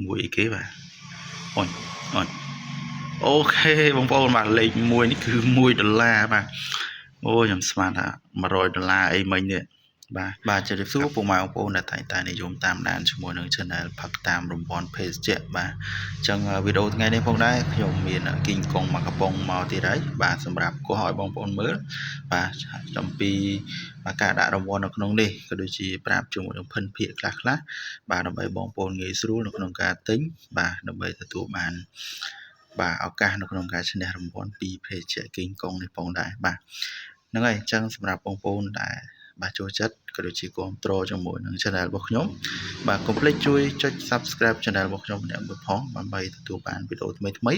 មួយអីគេបាទអូនអូន OK បងប្អូនបាទលេខ1នេះគឺ1ដុល្លារបាទអូខ្ញុំស្មានថា100ដុល្លារអីមិញនេះបាទបាទជម្រាបសួរពុកម៉ែបងប្អូនដែលតែងតែនិយមតាមដានជាមួយនឹង Channel ផឹកតាមរង្វាន់ភេសជ្ជៈបាទអញ្ចឹងវីដេអូថ្ងៃនេះផងដែរខ្ញុំមានគីងកុងមួយកំប៉ុងមកទៀតហើយបាទសម្រាប់គោះឲ្យបងប្អូនមើលបាទចំពីបាទការដាក់រង្វាន់នៅក្នុងនេះក៏ដូចជាប្រាប់ជាមួយនឹងភិនភាគខ្លះខ្លះបាទដើម្បីបងប្អូនងាយស្រួលនៅក្នុងការទិញបាទដើម្បីទទួលបានបាទឱកាសនៅក្នុងការឈ្នះរង្វាន់ពីភេសជ្ជៈគីងកុងនេះផងដែរបាទហ្នឹងហើយអញ្ចឹងសម្រាប់បងប្អូនដែលបាទចូលចិត្តក៏ដូចជាគាំទ្រជាមួយនឹង Channel របស់ខ្ញុំបាទកុំភ្លេចជួយចុច Subscribe Channel របស់ខ្ញុំម្នាក់មួយផងដើម្បីទទួលបានវីដេអូថ្មីថ្មី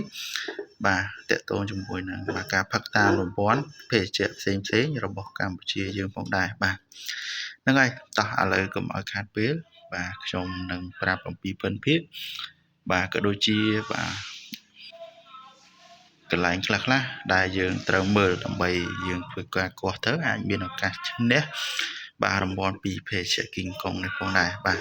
បាទតាក់ទងជាមួយនឹងបាទការផឹកតាមរង្វាន់ភេសជ្ជៈផ្សេងផ្សេងរបស់កម្ពុជាយើងផងដែរបាទហ្នឹងហើយតោះឥឡូវកុំឲ្យខាតពេលបាទខ្ញុំនឹងប្រាប់អំពីពិនភាគបាទក៏ដូចជាបាទកន្លែងខ្លះខ្លះដែលយើងត្រូវមើលដើម្បីយើងធ្វើការគាស់ទៅអាចមានឱកាសឈ្នះបាទរង្វាន់ពីភេសជ្ជៈគីងកុងនេះផងដែរបាទ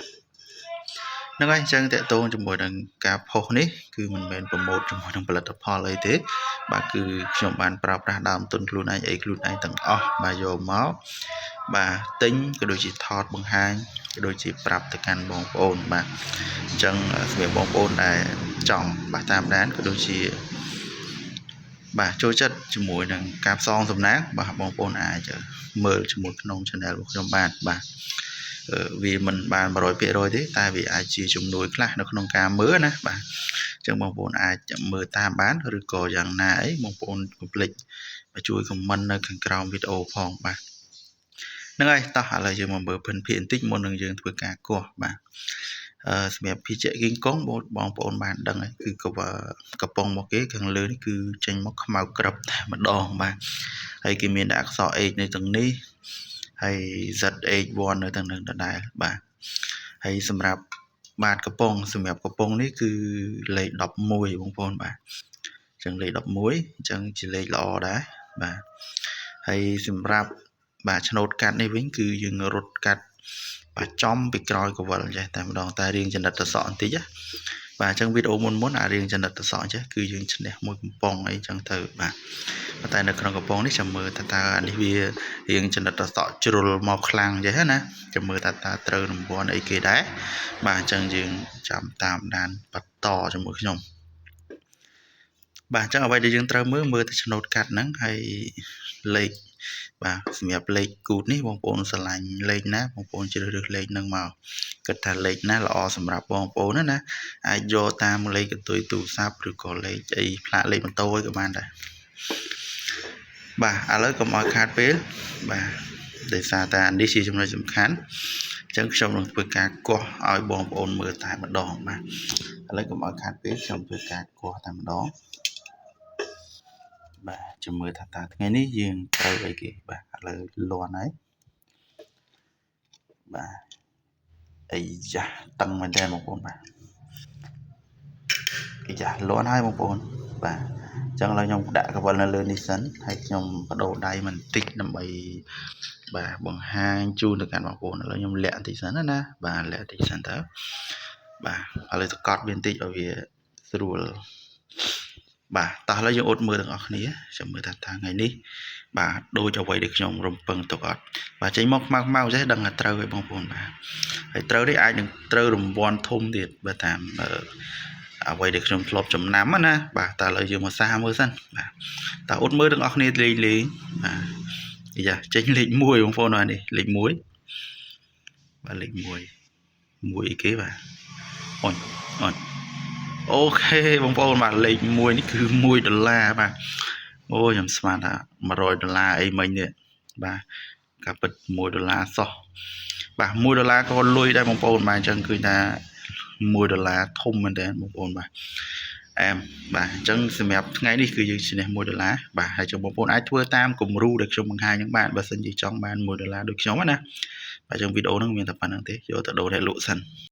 ហ្នឹងហើយអញ្ចឹងតាក់ទងជាមួយនឹងការផុសនេះគឺមិនមែន promote ជាមួយនឹងផលិតផលអីទេបាទគឺខ្ញុំបានប្រើប្រាស់ដើមទុនខ្លួនឯងអីខ្លួនឯងទាំងអស់បាទយកមកបាទទិញក៏ដូចជាថតបង្ហាញក៏ដូចជាប្រាប់ទៅកាន់បងប្អូនបាទអញ្ចឹងសម្រាប់បងប្អូនដែលចង់បាទតាមដានក៏ដូចជាបាទចូលចិត្តជាមួយនឹងការផ្សងសំណាងបាទបងប្អូនអាចមើលជាមួយក្នុង Channel របស់ខ្ញុំបានបាទវាមិនបាន100%ទេតែវាអាចជាជំនួយខ្លះនៅក្នុងការមើលណាបាទអញ្ចឹងបងប្អូនអាចមើលតាមបានឬក៏យ៉ាងណាអីបងប្អូនកុំភ្លេចជួយ comment នៅខាងក្រោមវីដេអូផងបាទហ្នឹងហើយតោះឥឡូវយើងមកមើលភិនភាគបន្តិចមុននឹងយើងធ្វើការគាស់បាទអឺសម្រាប់ភេសជ្ជៈគីងកុងបងប្អូនបានដឹងហើយគឺកំប៉ុងរបស់គេខាងលើនេះគឺចេញមកខ្មៅក្រឹបតែម្ដងបាទហើយគេមានដាក់អក្សរ H នៅទាំងនេះហើយ ZH1 នៅទាំងនឹងដដែលបាទហើយសម្រាប់បាទកំប៉ុងសម្រាប់កំប៉ុងនេះគឺលេខ11បងប្អូនបាទអញ្ចឹងលេខ11អញ្ចឹងជាលេខល្អដែរបាទហើយសម្រាប់បាទឆ្នោតកាត់នេះវិញគឺយើងរត់កាត់បាទចំពីក្រោយកវលចេះតែម្ដងតែរៀងចំណិតតសក់បន្តិចណាបាទអញ្ចឹងវីដេអូមុនមុនអារៀងចំណិតតសក់ចេះគឺយើងឈ្នះមួយកំប៉ុងអីចឹងទៅបាទប៉ុន្តែនៅក្នុងកំប៉ុងនេះចាំមើលថាតើអានេះវារៀងចំណិតតសក់ជ្រុលមកខ្លាំងចេះណាចាំមើលថាតើត្រូវរង្វាន់អីគេដែរបាទអញ្ចឹងយើងចាំតាមដានបន្តជាមួយខ្ញុំបាទអញ្ចឹងអ្វីដែលយើងត្រូវមើលមើលទៅឆ្នោតកាត់ហ្នឹងហើយលេខបាទសម្រាប់លេខគូតនេះបងប្អូនស្រឡាញ់លេខណាបងប្អូនជ្រើសរើសលេខហ្នឹងមកគិតថាលេខណាល្អសម្រាប់បងប្អូនណាណាអាចយកតាមលេខកន្ទុយទូរស័ព្ទឬក៏លេខអីផ្លាកលេខម៉ូតូអីក៏បានដែរបាទឥឡូវកុំឲ្យខាតពេលបាទដោយសារតែអានេះជាចំណុចសំខាន់អញ្ចឹងខ្ញុំនឹងធ្វើការគាស់ឲ្យបងប្អូនមើលតែម្ដងបាទឥឡូវកុំឲ្យខាតពេលខ្ញុំធ្វើការគាស់តែម្ដងបាទចាំមើលថាតើថ្ងៃនេះយើងត្រូវអីគេបាទឥឡូវលន់ហើយបាទអាយ៉ាតឹងមែនតើបងប្អូនបាទអាយ៉ាលន់ហើយបងប្អូនបាទអញ្ចឹងឥឡូវខ្ញុំដាក់កវលនៅលើនេះសិនហើយខ្ញុំបដូរដៃបន្តិចដើម្បីបាទបង្ហាញជូនទៅកាន់បងប្អូនឥឡូវខ្ញុំលាក់បន្តិចសិនណាណាបាទលាក់បន្តិចសិនទៅបាទឥឡូវសកត់វាបន្តិចឲ្យវាស្រួលបាទតោះឥឡូវយើងអត់មើលទាំងអស់គ្នាចាំមើលថាថ្ងៃនេះបាទដូចអ្វីដែលខ្ញុំរំពឹងទុកអត់បាទចេញមកខ្មៅខ្មៅចេះដឹងថាត្រូវហើយបងប្អូនបាទហើយត្រូវនេះអាចនឹងត្រូវរង្វាន់ធំទៀតបើតាមអ្វីដែលខ្ញុំធ្លាប់ចំណាំណាបាទតែឥឡូវយើងមកសាមើលសិនបាទតើអត់មើលទាំងអស់គ្នាលេងលេងបាទយ៉ាចេញលេខ1បងប្អូនហើយនេះលេខ1បាទលេខ1 1អីគេបាទអូនអូន OK បងប្អូនបាទលេខ1នេះគឺ1ដុល្លារបាទអូខ្ញុំស្មានថា100ដុល្លារអីមិញនេះបាទការពិត1ដុល្លារសោះបាទ1ដុល្លារក៏លុយដែរបងប្អូនបាទអញ្ចឹងឃើញថា1ដុល្លារធំមែនតើបងប្អូនបាទអែមបាទអញ្ចឹងសម្រាប់ថ្ងៃនេះគឺយើងឈ្នះ1ដុល្លារបាទហើយចឹងបងប្អូនអាចធ្វើតាមគំរូដែលខ្ញុំបង្ហាញនឹងបានបើសិនជាចង់បាន1ដុល្លារដូចខ្ញុំណាបាទអញ្ចឹងវីដេអូហ្នឹងមានតែប៉ុណ្្នឹងទេយកទៅដូរអ្នកលក់សិន។